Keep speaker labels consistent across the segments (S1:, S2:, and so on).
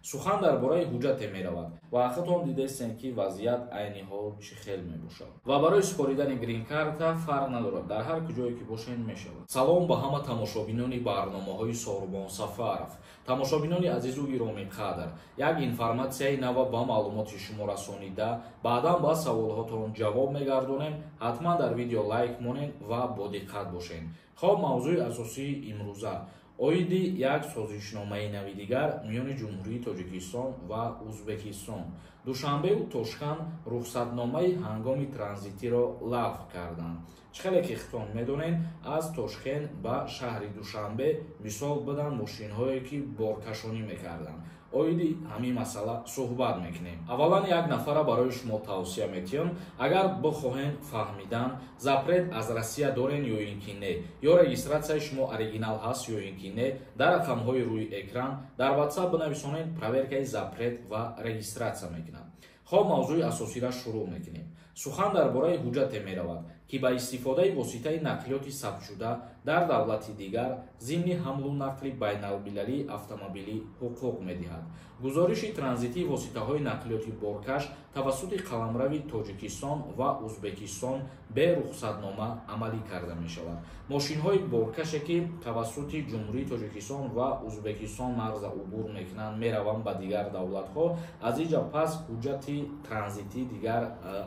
S1: Сухан дар бораи ҳуҷҷате меравад ва худтон дидестем, ки вазъият айни ҳол чӣ хел мебошад. Ва барои супоридани грин-карта фарқ надорад, дар ҳар куҷое ки бошед, мешавад. Салом ба ҳама тамошобинони барномаҳои Сорбон Сафаров. Тамошобинони азизу гиромиқадр, як информатсияи нава ба маълумоти шумо расонида, баъдан ба саволҳотон ҷавоб мегардонем. Ҳатман дар видео лайк монед ва бодиққат бошед. Хоб, мавзӯи асосии имрӯза оиди як созишномаи нави дигар миёни Ҷумҳурии Тоҷикистон ва Узбекистон. Душанбеу Тошканд рухсатномаи ҳангоми транзитиро лағв карданд. Чӣ хеле ки худтон медонед, аз Тошкент ба шаҳри Душанбе мисол буданд мошинҳое, ки боркашонӣ мекарданд. Оиди ҳамин масъала суҳбат мекунем. Аввалан, як нафара барои шумо тавсия метиҳам: агар бихоҳем фаҳмидан, запрет аз Россия дорен ё ин ки не, ё регистратсияи шумо оригинал ҳаст ё ин ки не, дар рақамҳои рӯи экран дар WhatsApp бинависонед, проверкаи запрет ва регистратсия мекунад. Хоб, мавзӯи асосиро шурӯъ мекунем. Сухан дар бораи ҳуҷҷате меравад, ки ба истифодаи воситаи нақлиёти сабтшуда дар давлати дигар зимни ҳамлу нақли байналмилалии автомобилӣ ҳуқуқ медиҳад. Гузориши транзитии воситаҳои нақлиёти боркаш тавассути қаламрави Тоҷикистон ва Узбекистон бе рухсатнома амалӣ карда мешавад. Мошинҳои боркаше, ки тавассути Ҷумҳурии Тоҷикистон ва Узбекистон марза убур мекунанд, мераванд ба дигар давлатҳо, аз инҷа пас ҳуҷҷати транзитӣ дигар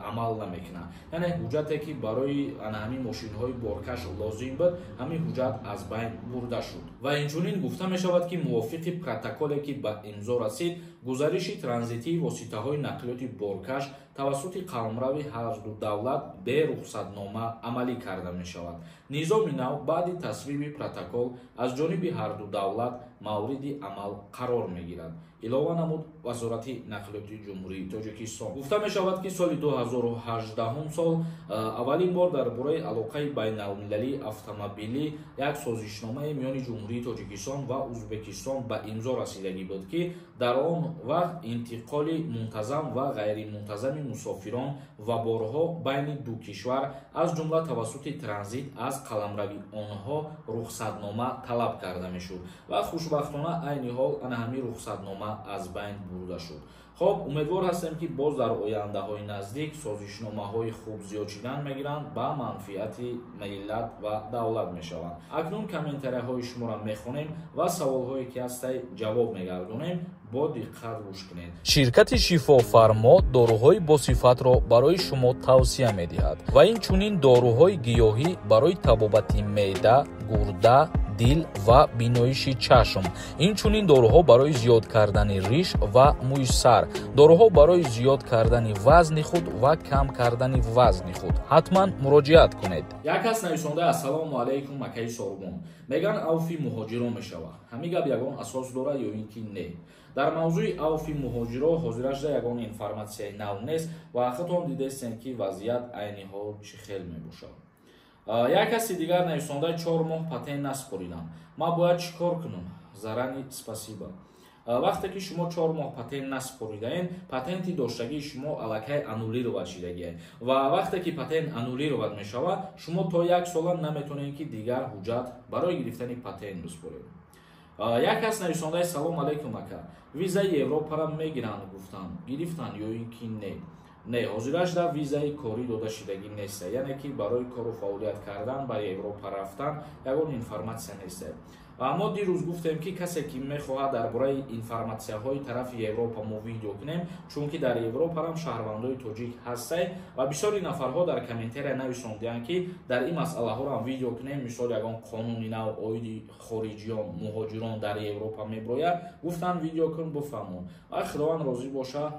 S1: амал намекунад. Яъне ҳуҷҷате, ки барои ана ҳамин мошинҳои боркаш лозим буд, ҳамин ҳуҷҷат аз байн бурда шуд. Ва инчунин гуфта мешавад, ки мувофиқи протоколе, ки ба имзо расид, гузариши транзитии воситаҳои нақлиёти боркаш тавассути қаламрави ҳарду давлат бе рухсатнома амалӣ карда мешавад. Низоми нав баъди тасвиби протокол аз ҷониби ҳарду давлат мавриди амал қарор мегирад, илова намуд Вазорати нақлиёти Ҷумҳурии Тоҷикистон. Гуфта мешавад, ки соли 2018 сол аввалин бор дар бораи алоқаи байналмилалии автомобилӣ як созишномаи миёни Ҷумҳурии Тоҷикистон ва Узбекистон ба имзо расидагӣ буд, ки дар он вақт интиқоли мунтазам ва ғайримунтазами мусофирон ва борҳо байни ду кишвар, аз ҷумла тавассути транзит аз қаламрави онҳо, рухсатнома талаб карда мешуд. Ва хушбахтона, айни ҳол ана ҳамин рухсатнома аз байн бурда шуд. Хоб, умедвор ҳастем, ки боз дар ояндаҳои наздик созишномаҳои хуб зиёд шидан мегиранд, ба манфиати миллат ва давлат мешаванд. Акнун комментарияҳои шуморо мехонем ва саволҳое, ки ҳастай, ҷавоб мегардонем. Бо диққат гӯш кунед.
S2: Ширкати Шифофармо доруҳои босифатро барои шумо тавсия медиҳад ва инчунин доруҳои гиёҳӣ барои табобати меъда, гурда, дил ва биноиши чашм, инчунин доруҳо барои зиёд кардани риш ва мӯи сар, доруҳо барои зиёд кардани вазни худ ва кам кардани вазни худ. Ҳатман муроҷиат кунед.
S1: Як кас нависонда: «Ассалому алайкум, акаи Сорбон. Меган, авфи муҳоҷиро мешавад. Ҳамин гап ягон асос дорад ё ин ки не?» Дар мавзӯи авфи муҳоҷиро ҳозирашда ягон информатсияи нав нест ва худтон дидестем, ки вазъият айни ҳол чӣ хел мебошад. Як каси дигар нависонда: «4 моҳ патент насупоридам, ман бояд чӣ кор кунам? Заранее спасибо». Вақте ки шумо 4 моҳ патент насупоридаен, патенти доштагии шумо аллакай аннулировать шидагие. Ва вақте ки патент аннулировать мешавад, шумо то як сола наметонед, ки дигар ҳуҷҷат барои гирифтани патент бисупоред. Як кас нависондаи: «Салом алайкум, ака, визаи Европара мегиранд, гуфтанд, гирифтанд ё ин ки не?» Не, ҳозирашда визаи корӣ дода шидагӣ неста, яъне ки барои кору фаъолият кардан ба Европа рафтан ягон информатсия неста. Ва мо дирӯз гуфтем, ки касе, ки мехоҳад дар бораи информатсияҳои тарафи Европа мо видео кунем, чунки дар Европарам шаҳрвандои тоҷик ҳастай ва бисёри нафарҳо дар комментария нависондианд, ки дар ин масъалаҳоам видео кунем. Мисол, ягон қонуни нав оиди хориҷиён, муҳоҷирон дар Европа меброяд, гуфтанд, видео кун, бифаҳмон. Ва Худованд розӣ боша,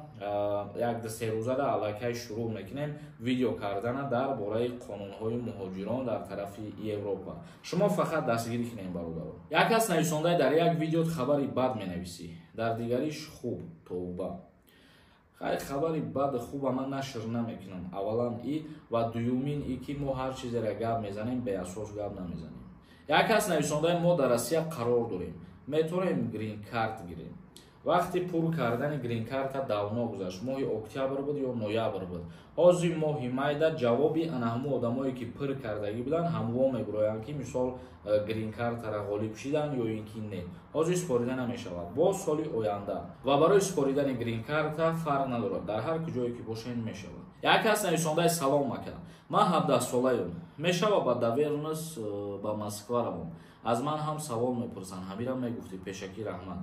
S1: як ду се рӯзада аллакай шурӯъ мекунем видео кардана дар бораи қонунҳои муҳоҷирон дар тарафи Европа. Шумо фақат дастгирӣ кунем, бародаро. Як кас нависондай: «Дар як видеот хабари бад менависӣ, дар дигариш хуб. Тавба». Хай, хабари бади хуба ман нашр намекунам, аввалан и ва дуюмин и ки мо ҳар чизеро гап мезанем, беасос гап намезанем. Як кас нависондай: «Мо дар Россия қарор дорем, метавонем грин карт гирем?» Вақти пур кардани грин-карта давно гузашт, моҳи октябр буд ё ноябр буд. Ҳозир моҳи майда ҷавоби ана ҳамун одамое, ки пур кардагӣ буданд, ҳамво мебуроянд, ки мисол грин-картара ғолиб шидан ё ин ки не. Ҳозир супорида намешавад, боз соли оянда. Ва барои супоридани грин-карта фарқ надорад, дар ҳар куҷое ки бошед, мешавад. Як кас нависондаи: «Салом, ака, ман 17-солаем, мешава ба доверенность ба Москва равом? Аз ман ҳам савол мепурсанд, ҳамира мегуфтӣ, пешакӣ раҳмат».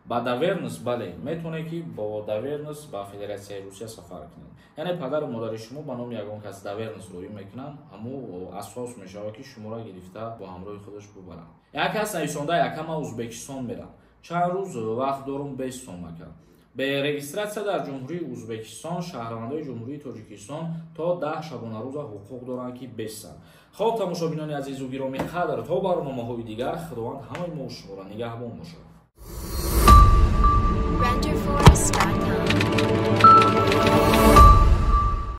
S1: Ба доверенность бале, метавонед, ки бо доверенность ба Федератсияи Русия сафар кунед. Яъне падару модари шумо ба номи ягон кас доверенность роӣ мекунанд, ҳамун асос мешавад, ки шуморо гирифта бо ҳамроҳи худаш бубаранд. Як кас нависонда: «Ака, ман Узбекистон мерам, чанд рӯз вақт дорум бестом, ака?» Бе регистрация дар Ҷумҳурии Узбекистон шаҳрвандои Ҷумҳурии Тоҷикистон то 10 шабонарӯза ҳуқуқ доранд, ки бестанд. Хоб, тамошобинони азизу гиромӣ қадр, то барномаҳои дигар Худованд ҳамаи мо шуморо нигаҳбон бошад.
S3: Renderforest.com.